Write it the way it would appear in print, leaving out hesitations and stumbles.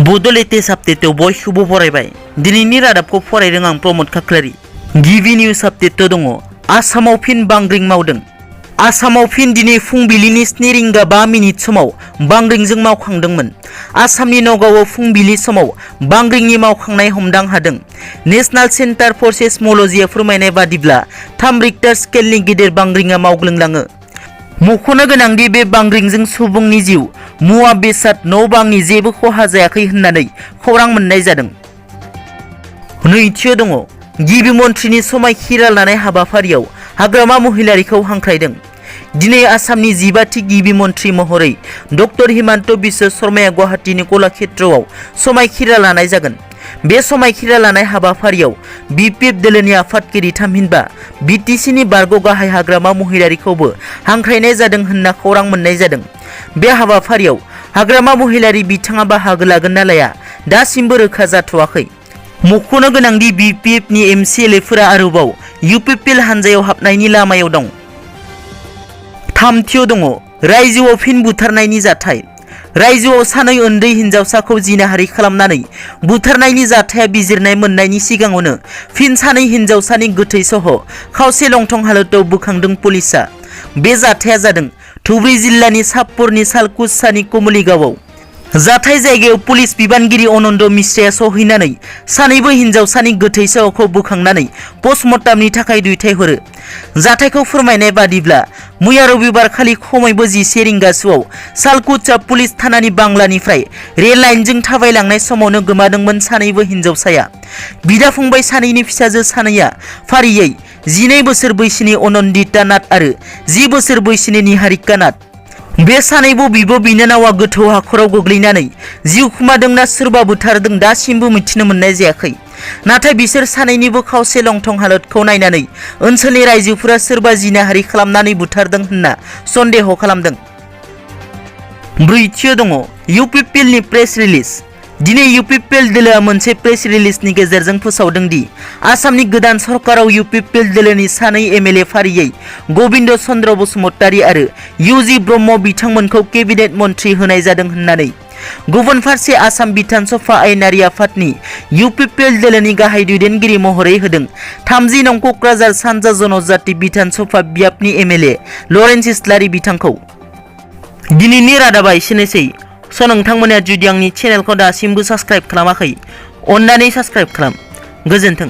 Bodo latest update बयखौबो फरायबाय दिनैनि रादाबखौ फरायदों आं प्रमोद खाख्लारि गिबि निउज अपडेट दङ आसामाव फिन बांग्रिं मावदों आसामाव फिन दिनै फुंबिलिनि 7 रिंगा 5 मिनिट समाव बांग्रिंजों मावखांदोंमोन आसामनि नगावआव फुंबिलि समाव बांग्रिंनि मावखांनाय हमदां हादों नेशनेल सेन्टार फर सेस्मोलजिया फोरमायनाय बादिब्ला 3 रिक्टार स्केलनि गिदिर बांग्रिंआ मावग्लुंलाङो मख'नो गोनांदि बे बांग्रिंजों सुबुंनि जिउ मुवा बेसाद न' बांनि जेबो खहा जायाखै होननानै खौरां मोननाय जादों नैथियाव दङ गिबि मन्थ्रिनि समायखिरा लानाय हाबाफारियाव हाग्रामा महिलारिखौ हांख्रायदों दिनै आसामनि 15थि गिबि मन्थ्रि महरै डक्टर हिमन्त बिश्व शर्माया गुवाहाटीनि कलाक्षेत्रआव समायखिरा लानाय जागोन बे समायखिरा लानाय हाबाफारियाव बीपीएफ दोलोनि आफादगिरि थामहिनबा बीटीसीनि बारग' गाहाय हाग्रामा महिलारिखौबो हांख्रायनाय जादों होनना खौरां मोननाय जादों बे हाबाफारियाव हाग्रामा महिलारि बिथाङा बाहागो लागोन ना लाया दासिमबो रोखा जाथ'वाखै मख'नो गोनांदि बीपीएफनि एमसीएलएफोरा आरोबाव UPPL हानजायाव हाबनायनि लामायाव दं थामथियाव दङ रायजोआव फिन बुथारनायनि जाथाय रायजोआव सानै उन्दै हिनजावसाखौ जिनाहारि खालामनानै बुथारनायनि जाथाया बिजिरनाय मोननायनि सिगाङावनो फिन सानै हिनजावसानि गोथै सह खावसे लंथं हालोदाव बोखांदों पुलिसआ बे जाथाया जादों धुबरी जिल्लानि सापरनि सालकुसानि कमलिगावआव जाथाय जायगायाव पुलिस बिबानगिरि अनन्द मिश्राया सहैनानै सानैबो हिनजावसानि गोथै सहखौ बोखांनानै पस्टमर्टमनि थाखाय दैथायहरो जाथायखौ फोरमायनाय बादिब्ला मैया रबिबार खालि खमैबो 11 रिंगासोआव सालकुचा पुलिस थानानि बांलानिफ्राय रेल लाइनजों थाबायलांनाय समावनो गोमादोंमोन सानैबो हिनजावसाया बिदा फंबाय सानैनि फिसाजो सानैया फारियै 12 बोसोर बैसोनि अनन्दिता नाथ आरो 10 बोसोर बैसोनि निहारिका नाथ बे सानैबो बिब' बिनानावा गोथौ हाखराव गोग्लैनानै जिउ खोमादोंना सोरबा बुथारदों दासिमबो मिथिनो मोननाय जायाखै नाथाय बिसोर सानैनिबो खावसे लंथं हालोदखौ नायनानै ओनसोलनि रायजोफोरा सोरबा जिनाहारि खालामनानै बुथारदों होनना सन्देह खालामदों ब्रैथियाव दङ UPPL नि प्रेस रिलिज दिनै UPPL दोलोआ मोनसे प्रेस रिलिजनि गेजेरजों फोसावदों दि आसामनि गोदान सरकाराव UPPL दोलोनि सानै MLA फारियै गबिन्द चन्द्र बसुमतारी आरो UG ब्रह्म बिथांमोनखौ केबिनेट मन्थ्रि होनाय जादों होननानै गुबुन फारसे आसाम बिधान सभा आयेनारि आफादनि UPPL दोलोनि गाहाय दैदेनगिरि महरै होदों 30 नं क'क्राझार सानजा जनजाति बिधान सभा बियाबनि MLA लरेन्स इस्लारि बिथांखौ दिनैनि रादाबा एसेनोसै नोंथांमोना जुदि आंनि चेनेलखौ दासिमबो साबस्क्राइब खालामाखै अन्नानै साबस्क्राइब खालाम गोजोन्थों।